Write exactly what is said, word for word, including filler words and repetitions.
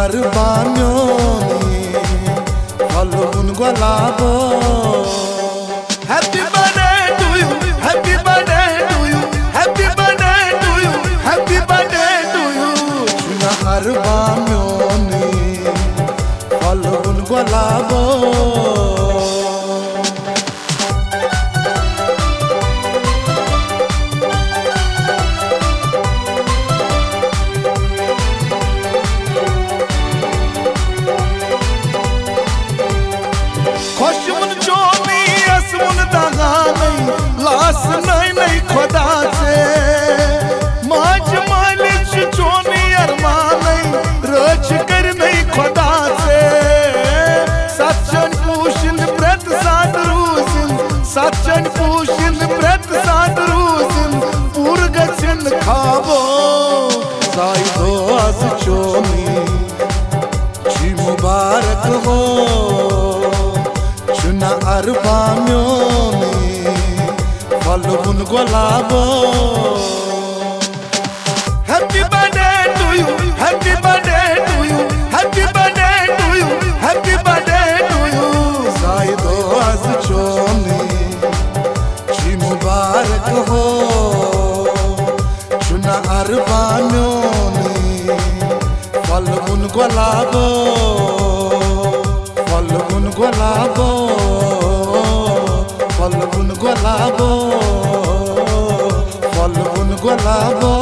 اربا میونی، پھۄلوُن گۄلابو۔ Happy birthday to you, happy birthday to you, happy birthday to you, happy birthday to you. چھُنہ اربا میونی، پھۄلوُن گۄلابو۔ خۄشوُن چونُے، اسوُن دہانَے، لاسہٕ نٲنۍ نٲنۍ خۄدا ژےٚ۔ ماجہِ مٲلِس چھُ چونُے ارمانَے، رٲچھ کٔرِنَے خۄدا ژےٚ۔ ستھ چٲنۍ پوٗشِن پرٛٮ۪تھ ساتہٕ روٗزِن، ستھ چٲنۍ پوٗشِن پرٛٮ۪تھ ساتہٕ روٗزِن، پوٗرٕ گژھِن خوابو۔ زایہِ دۄہ آز چونُے، چھی مبارک ہو، چھُنہ اربا میونُے، پھۄلوُن گۄلابو۔ Happy birthday to you, happy birthday to you, happy birthday to you, happy birthday to you. زایہِ دۄہ آز چونُے، چھی مبارک ہو، چھُنہ اربا میونُے، پھۄلوُن گۄلابو، پھۄلوُن گۄلابو، پھۄلوُن گۄلابو، پھۄلوُن گۄلابو۔